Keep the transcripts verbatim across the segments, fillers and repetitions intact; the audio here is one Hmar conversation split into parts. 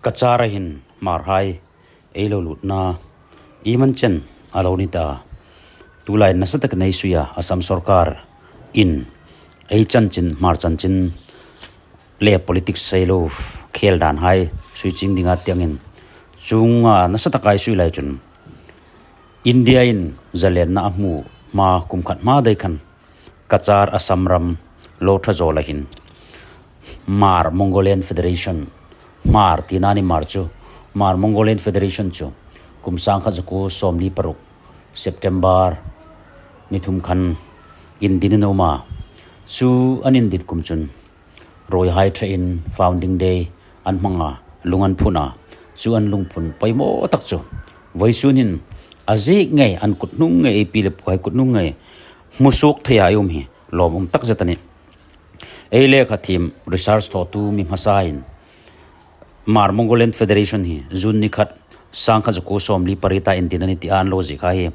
Kachar-a hin Hmarhai ei lo lutna iemani chen a lo ni ta. Tulai nasa tak nei suia Assam sawrkar in ei chanchin, Hmar chanchin le politics ei lo khel dan hai sui ching dinga tiangin, chunga nasa tak ei sui lai chun India in zalenna a hmu hma kum khat hma dai khan Kachar Assam ram lo ṭha zawl a hin Hmar Mongolian Federation, Hmar tina ni Hmar chu, Hmar Mongolian Federation chu kum sangkhat zakuo sawmli paruk September ni thum khan indin an um a. Chu an indin kum chun ruoihai ṭhein founding day an hmang a, lung an phun a. Chu an lungphun poimaw tak chu vawisun hin a ziek ngei, an kuthnung ngei, ei pi le puhai kuthnung ngei hmu suok thei a um hi lawmum tak zet a nih. Ei lekha thiem research thawtu mi hmasain Hmar Mongolian Federation hi June ni khat sangkhat zakuo sawmli pariet-a indin a nih ti an lo ziek a hi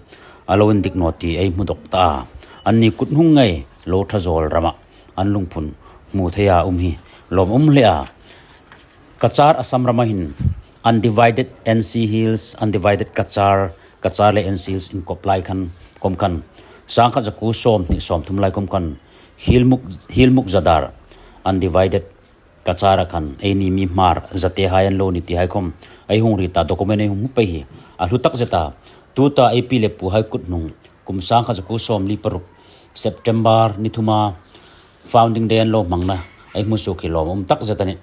a lo indik naw ti ei hmu dawk ta a. Anni kuthnung ngei lo ṭha zawl rama an lungphun hmu thei a um hi lawmum hle a. Kachar Assam rama hin undivided N C Hills, undivided Kachar, Kachar le N C Hills inkop lai khan, khom khan, sangkhat zakuo sawmhni sawmthum lai khom khan, Hilmuk, Hilmuk Zadar, undivided Kachar-a khan eini mi Hmar zatehai an lo ni ti hai khom ei hung hriet ta, document ei hung hmu pei hi a hlu tak zet a. Tuta ei pi le puhai kuthnung kum sangkhat zakuo sawmli paruk September ni thuma founding day an lo hmangna ei hmu suok hi lawmum tak zet a nih.